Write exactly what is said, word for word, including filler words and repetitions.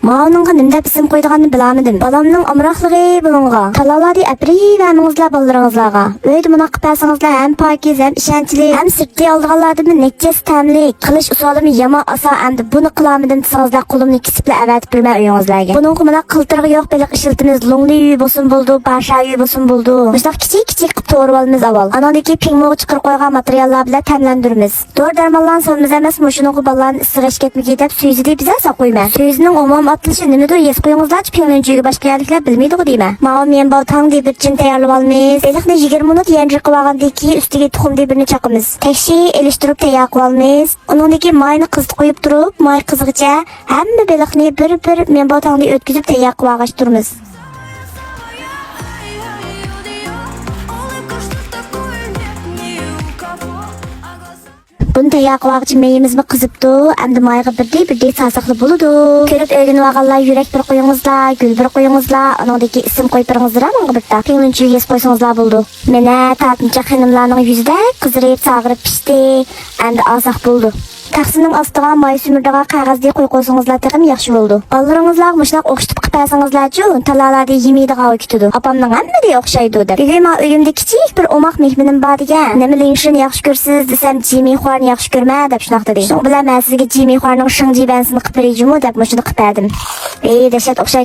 ماۋۇنىڭغا نېمە دەپ ئىسىم قويىدىغاننى بىلالمىدىم. بالامنىڭ ئامراقلىقى بۇنىڭغا. تالالادى ئەپىرىۋەرمىڭىزلەر بالىلىرىڭىزلارغا. ئۆيدە مۇنداق قىلىپ بەرسىڭىزلەر ھەم پاكىز، ھەم ئىشەنچلىك، ھەم سىرتتىن ئالىدىغانلاردىنمۇ نەچچىسى تەملىك. قىلىش ئۇسۇلىمۇ يامان ئاسان، ئەمدى بۇنى قىلالمىدىم دېسىڭىزلەر قولۇمنى كېسىپلا ئەۋەتىپ بېرىمەن ئۆيىڭىزلەرگە. بۇنىڭغا مۇنداق قىلتىرىغى يوق بېلىق ئىشلىتىمىز، لۇڭلى يۈ بولسىمۇ بولىدۇ، باشا يۈ بولسىمۇ بولىدۇ. مۇشۇنداق كىچىك كىچىك قىلىپ توغرىۋالىمىز ئاۋۋال. ئاناندىن كېيىن پىڭمۇغا چىقىرىپ قويغان ماتېرىياللار بىلەن تەملەندۈرىمىز. دورا-دەرمانلارنى سالىمىز ئەمەس، مۇشۇنىڭغا بالىلارنى ئىسسىق ئەشكەتمىگەي دەپ سۈيزىدى بىزە ساقۇيمەن. سۈيزىنىڭ ئومۇمىي ئاتىلىشى نېمىدۇر، يېزىپ قويۇڭلارچە، پىڭلۈنجۈگە باشقا يەرلىكلەر بىلمەيدىغۇ دەيمەن. ماۋۇ ميەنباۋ تاڭدى بىر چىن تەييارلىۋالىمىز. بېلىقنى يىگىرمە مىنۇت يەنجىرىقىۋالغاندىن كېيىن ئۈستىگە تۇخۇمدى بىرنى چاقىمىز. تەكشى ئېلىشتۇرۇپ تەييار قىلىۋالىمىز. ئۇنىڭدىن كېيىن ماينى قىزىتىپ قويۇپ تۇرۇپ، ماي قىزىغىچە ھەممە بېلىقنى بىر بىر ميەنباۋ تاڭدى ئۆتكۈزۈپ تەييار قىلىۋالغاچ تۇرىمىز. بۇنى تەييار قىلىۋالغۇچە مېيىمىزمۇ قىزىپتۇ. ئەمدى مايغا بىردى-بىردى سالساقلا بولىدۇ. كۆرۈپ ئۆگىنىۋالغانلار يۈرەك بىر قويۇڭلار، گۈل بىر قويۇڭلار. ئۇنىڭدىكى ئىسىم قويۇپ بېرىڭلار ماڭا بىر تال. پىڭلۈنچۈ يېزىپ قويسىڭىزلا بولىدۇ. مانا تارتىنچاق خېنىملارنىڭ يۈزىدە قىزىرىپ، ساغىرىپ پىشتى. ئەمدى ئالساق بولىدۇ. تەخسىنىڭ ئاستىغا ماي سۈمۈرىدىغان قەغەزنى قويۇپ قويسىڭىزلا تېخىمۇ ياخشى بولىدۇ. بالىلىرىڭىزلارغا مۇشۇنداق ئوخشىتىپ قىلىپ بەرسىڭىزلەچۇ، تالالادى يېمەيدىغان بولۇپ كېتىدۇ. ئاپامنىڭ ھەممىدە ئوخشايدۇ دەپ. بۈگۈن ماڭا ئۆيۈمدە كىچىك بىر ئوماق مېھمىنىم بار دېگەن. نېمە لىڭشىنى ياخشى كۆرىسىز دېسەم، جىمىخۇانى ياخشى كۆرىمەن دەپ شۇنداق دېدى. شۇنىڭ بىلەن مەن سىزگە جىمىخۇانىڭ شېڭجى بەنسىنى قىلىپ بېرەيجۇمۇ دەپ مۇشۇنى قىلىپ بەردىم. ئەي، دەھشەت ئوخشايدۇ.